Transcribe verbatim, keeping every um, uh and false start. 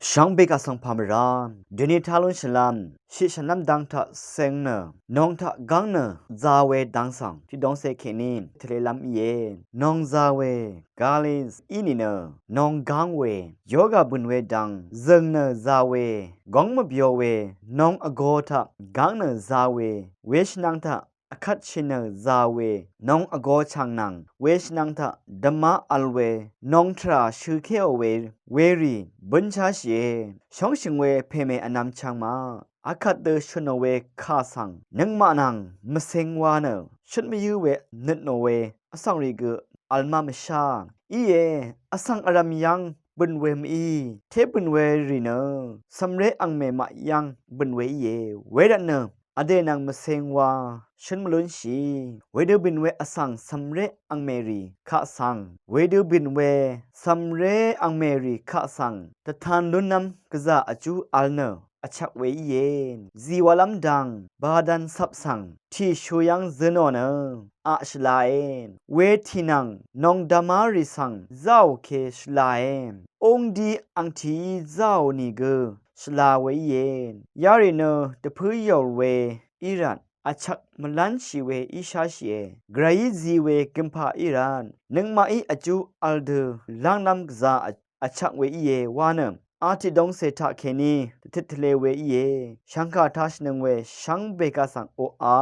Shvngbe kaq svng pà mvrá deni tá lún shvlv́m shiq shvnv́m dvng taq seng nø nong taq gv́ng nø zā we dvng svng tiqdongse kèní tvlelv́m íe. Nong zā we galis í nìnø nong gv́ng we yoga bø̀n we dvng zø̀ng nø zā we góng mvbyo we nong vgō taq gv́ng nø zā we weshvnvng taq vkvt shì nø zā we nong vgō chv̀ng nvng weshvnvng taq dvmá vl we nong tvrà shøkéò we werì bǿnshá shìe. Shóngshø̀ng we pèmè vnvm chv̄ng maq akvt dø shø̀nò we kà svng nøngmaq nvng mvcing wa nø shøt mvyǿ we nøtnò we vsvng rì gø vl má mvshá íe. Vsvng vrvm yv́ng bø̀n we mv-í té bø̀n we rì nø cv̀mré angmè maq yv́ng bø̀n we íe. Wervtnø vdè nvng mvcing wa shøn mvlúnshì wedø bø̀n we vsvng cv̀mré angmè rì kaq svng wedø bø̀n we cv̀mré angmè rì kaq svng dvtan lúnlv́m gvzà vjú vl nø vchvk we íe. Zìwalv́m dvng badan cvp svng tì shuyv́ng zø̄nò nø aq shvlae. We tì nvng nong dvmá rì svng záò ke shvlae. Ungdi angtìí záò nìgø shvla we íe. Yarì nø dvpǿ yòl we í rvt vchvk mvlv́nshì we ísháshìe. Gvrayí zi we gømpaq í rvt nøngmaqí vjú vl dø lv́nglv́m gvzà vchvk we íe wa nø a tiqdongse taqkèní dvtøt tvle we íe. Shvngkà tashvnøng we shvngbe kaq svng oqà